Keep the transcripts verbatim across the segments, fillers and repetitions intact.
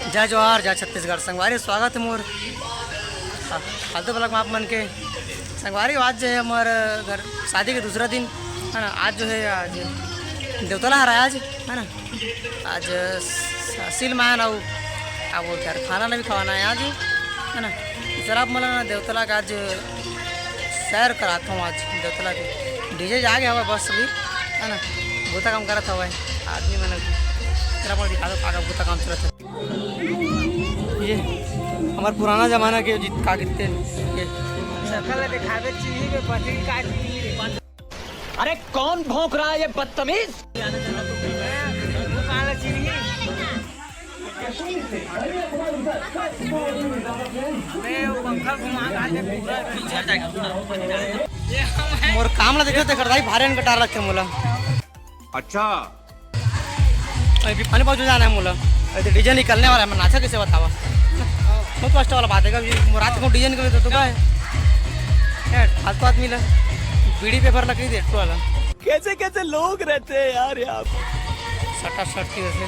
जय जोहार, जय छत्तीसगढ़। संगवारी, स्वागत हे मोर, हाँ, फालतू ब्लॉग में आप मन के। संगवारी, आज जो है हमार घर शादी के दूसरा दिन है ना, आज जो है, आज देवतला हर आज है ना, आज स-, सील मान आऊ, का बोलते यार, खाना नहीं खवाना है आज, है ना। तो चला आप मन ला देवतला का आज सैर करात हूँ, आज देवतला के डीजे जागे हवा बस अभी, है ना, बूता काम करत हवा आदमी मन। तेरा पर दिखा दो, का बूता काम चलत है। ये हमार पुराना जमाना के जीत का गिरते हैं ये। शकल दिखावे चीनी के पति का चीनी रे। अरे कौन भौंक रहा है ये बदतमीज? दुकान चीनी। अबे वो पंखा घुमा के पूरा पीछे जाएगा। मोर काम ला देखो, तेकर दाई भारे अनकटार रखे मोला। अच्छा। अभी पानी पहुंच जाना है मोला। अरे डीजे निकलने वाला है, मैं नाचा कैसे बतावा? बहुत कष्ट वाला बात है। अभी रात को डीजे निकले तो, तो क्या है? यार, फालतू आदमी ला बीड़ी पेपर लग गई दे वाला। कैसे कैसे लोग रहते हैं यार यहाँ। सटा सट की वजह से।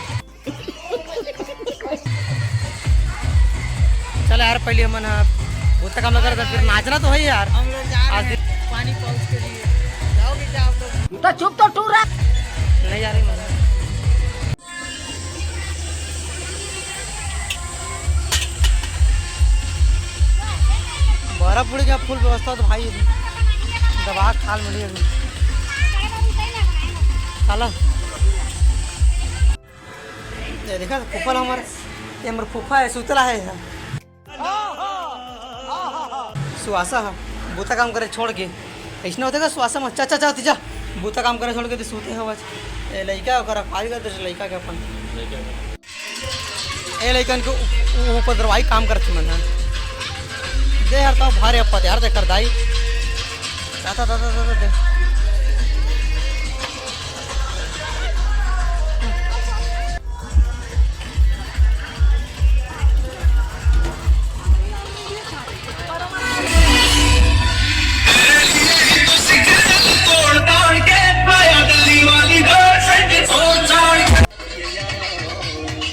चल यार, पहले हमन ह बूता काम करत हन, फिर नाचना तो है यार। हम लोग जा रहे आज हैं दिन पानी पाउच के लिए। जाओगे क्या आप लोग? तो चुप तो टूरा। नहीं जा रही मैं। बड़ा पूड़ी का फुल व्यवस्था तो भाई दबा खाल मिली अभी। चला। ये देखा फूफा ला हमर, ये हमर फूफा है, सुतला है यहाँ। सुहासा ह, बूता काम करे छोड़ के। ऐसने होथे का सुहासा म, चा, चा, चा, तीजा। बूता काम करे छोड़ के तो सूते हवच। ए लइका ओकर अखबारी करते लइका के अपन। ए लइकन के उ-, उ-, उपद्रवाही काम करत मन ह। दे यार, तो भारे अप्पा दे यार, दे कर दाई। दा, दा, दा, दा, दा, दे।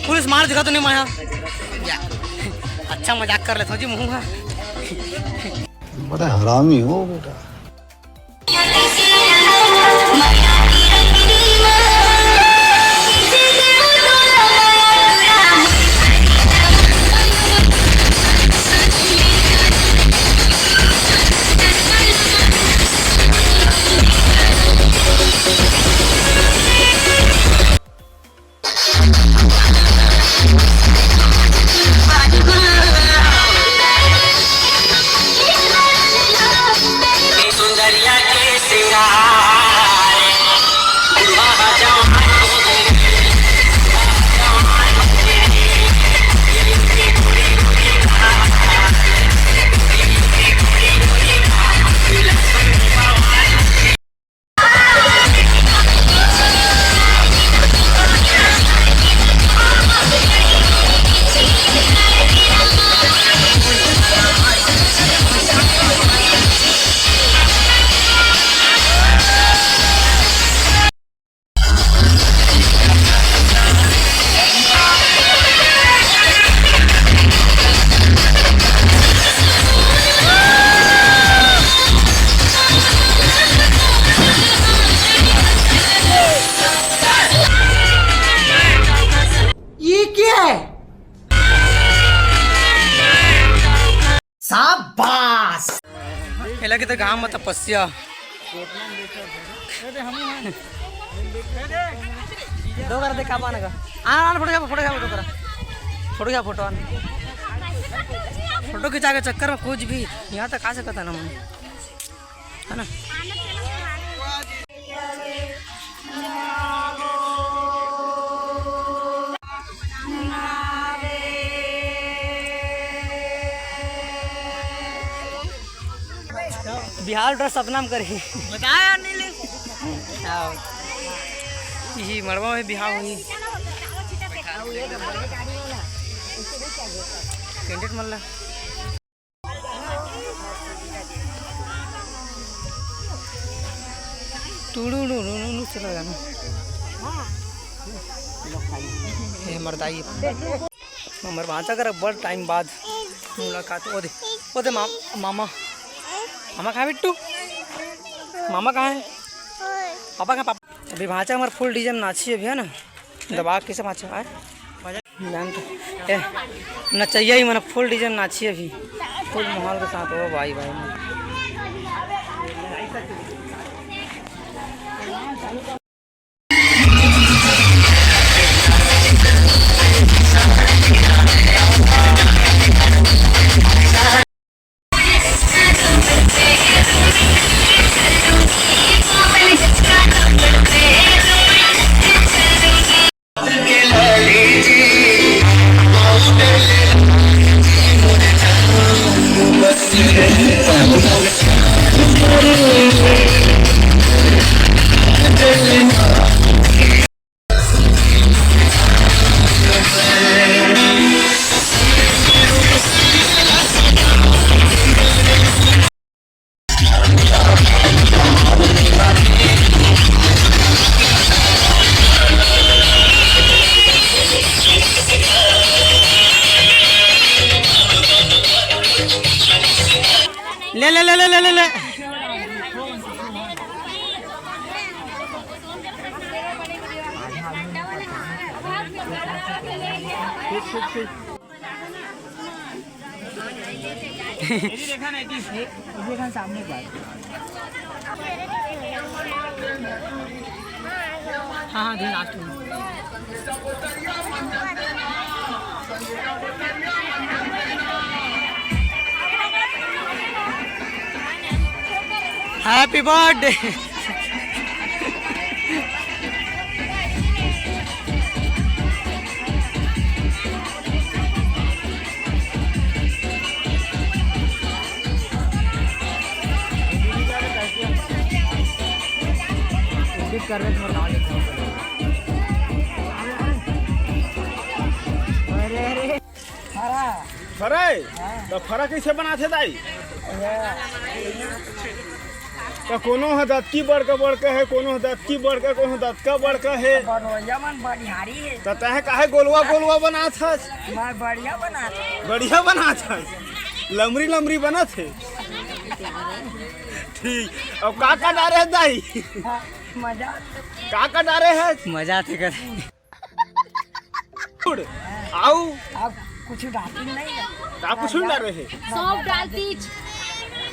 पुलिस मार दिखा तो नहीं माया। अच्छा मजाक कर लेता हूँ जी मुँह। बड़ा हरामी हो बेटा। ये क्या है? शाबाश। एला के तो गांव में तपस्या। दो कर दे का बनेगा। आ, आ, फोटो खींचा, फोटो खींचा, फोटो करा। फोटो खींचा, फोटो आना। फोटो खिंचा के चक्कर में कुछ भी यहाँ तक आ सकता ना मन, है ना? बिहाव ड्रेस सपना में करही। बताया नहीं ले। हाँ। यही मड़वा में बिहाव होही। कैंडिडेट मन ला। Tudu do do do do चला गाना। हे मर्दाई। हमर भांचा करा बड़ टाइम बाद मुलाकात। ओ दे, ओ दे मा-, मामा। मामा कहाँ हे बिट्टू? मामा कहाँ हे? पापा कहाँ? पापा। अभी भांचा हमर full DJ में नाची अभी, है ना? दबा के से भांचा आए। जान तो, ए, नचैया ही मन full DJ में नाची अभी। Full माहौल के साथ। ओ भाई, भाई। ले, ले, ले, ले, ले, ले, ले। ये भी देखा ना, ये भी। ये देखा सामने एक बार। हाँ, हाँ, दे last में। Happy birthday। Edit कर रहे थे, तुम्हारा नाम लिख रहा हूँ। अरे, अरे। फरा। फरा हे? हाँ। तो फरा कैसे बनाथे दाई? तो कोनो ह दतकी बड़का बड़का हे, कोनो ह दतकी बड़का, कोनो ह दतका बड़का हे। बनवइया मन बनिहारी हे। तो तहे काहे गोलवा गोलवा बनात हस? मैं बढ़िया बनात हस। बढ़िया बनात हस। लमरी लमरी बनत हे। ठीक। अब का का डारे हे दाई? हाँ, मजा। का का डारे हे? मजा आथे कर। गुड़। आऊ? अब कुछ डालती नहीं है। का कुछ नहीं डारे हे? सौंफ डालती।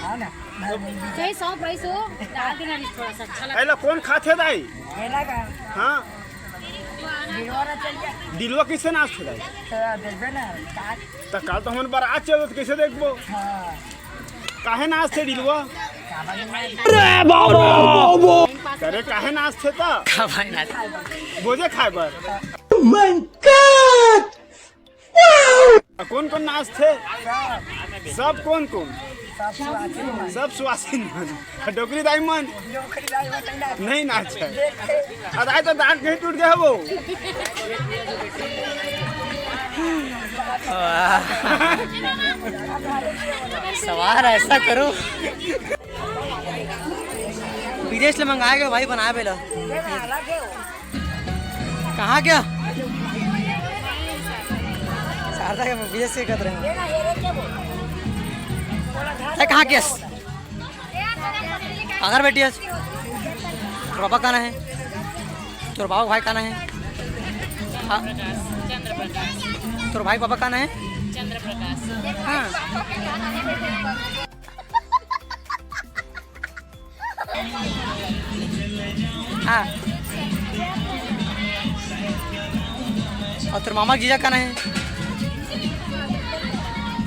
हाँ ना। सही सौंफ रही सो, डाल देना रही थोड़ा सा, अच्छा लगता। एला कौन खाथे दाई? केला का। हाँ। दिलवा ना चल गया। दिलवा किसे नाचथे दाई? तो देखबे ना, का। तो काल तो हमन बारात चलत, कैसे देखबो? हाँ। काहे नाचथे डिलवा? अरे बाबा। करे काहे नाचथे त? का भाई नाच? बोजे खाए बर। Oh my God! आ, कौन कौन नाचथे? सब कौन कौन? सब सुवासिन मन। आ, डोकरी दाई मन? नहीं नाचे। अरे, तो दांत कहीं टूट गया वो। वाह। सवार ऐसा करो। विदेश ले मंगाए गए भाई, बनाए बेला। कहाँ गया? शारदा के विदेश से कहत रहे। ते कहाँ गया? अगर बेटी है, तोर बाबा का ना हे? तोर बाबा भाई का ना हे? हाँ। तोर भाई बाबा का ना हे? चंद्र प्रकाश। हाँ। हाँ। अउ तोर मामा के जीजा का ना हे?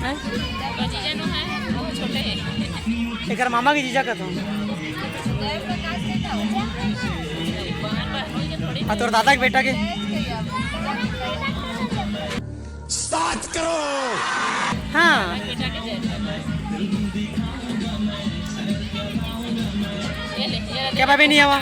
हैं? जीजा नो हे, वो छोटे हे। एकर मामा के जीजा का तो। अउ तोर दादा के बेटा के? सात करोड़। हाँ। क्या भाभी नहीं आवा?